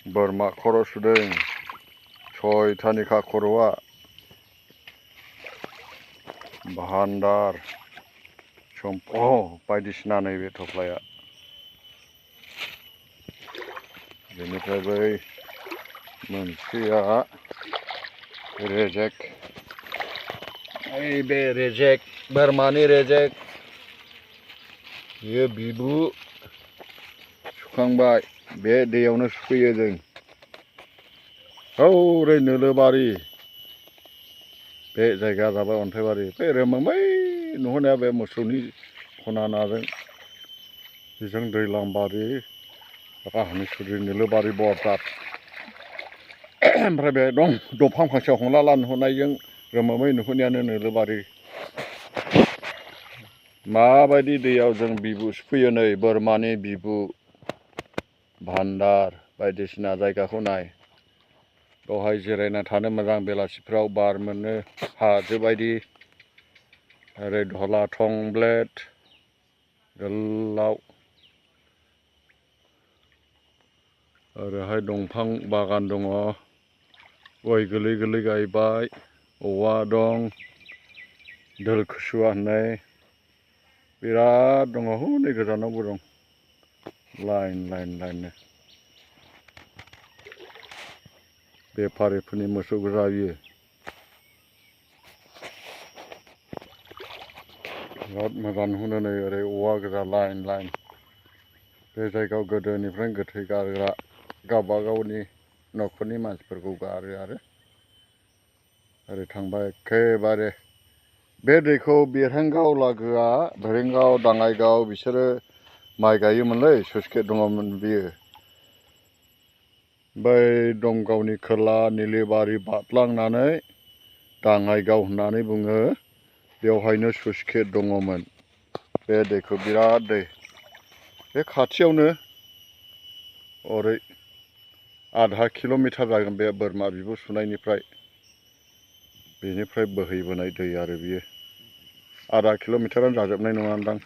बोरमा खर' सुदों सयथानिखा खर'आ भान्दार सम्प' बायदिसिना नैबे थफ्लाया बेनिफ्राय बै मोनसेया रेजेक बे रेजेक बोरमानि रेजेक बेयो बिबु सुखांबाय बे दैयावनो सुफैयो जों हौरै नोलोबारि बे जायगाया जाबाय अन्थाइबारि बे रोमोमै नुहुरनाया बे मोसौनि खना नाजों बेजों दैलांबारि राहानिसुरि नोलोबारि बरदार ओमफ्राय बे दंफां फांसेयाव हमला नुहुरनायजों रोमोमै नुहुरनायानो नोलोबारि माबायदि दैयाव जों बिबु सुफैयो नै बोरमानि बिबु भान्दार बायदिसिना जायगाखौ नाय बेवहाय जिरायना थानो मोजां बेलासिफ्राव बार मोनो हाजो बायदि ओरै धला थंब्लेट गोलाव ओरैहाय दंफां बागान दङ गय गोरलै गोरलै गायबाय औवा दं दोलखुसुवा होननाय बिराद दङ हनै गोजानावबो दं लाइन लाइन लाइननो बेफारिफोरनि मोसौ गोजा बियो बिराद मोजां नुहुरो नै ओरै औवा गोजा लाइन लाइन बे जायगायाव गोदोनिफ्रायनो गोथै गारग्रा गावबा गावनि न'खरनि मानसिफोरखौ गारो आरो ओरै थांबा एखेबारे बे दैखौ बेरेंगाव लागोआ बेरेंगाव दाङाइगाव बिसोरो माइ गायोमोनलै स्लुइस गेट दङमोन बियो बै दमगावनि खोला निलिबारि बारलांनानै दाङाइगाव होननानै बुङो बेवहायनो स्लुइस गेट दङमोन बे दैखौ बिराद दै बे खाथियावनो ओरै आधा किल'मिटार जागोन बे बोरमा बिबु सुनायनिफ्राय बेनिफ्राय बोहैबोनाय दै आरो बियो आधा किल'मिटारानो जाजोबनाय नङादां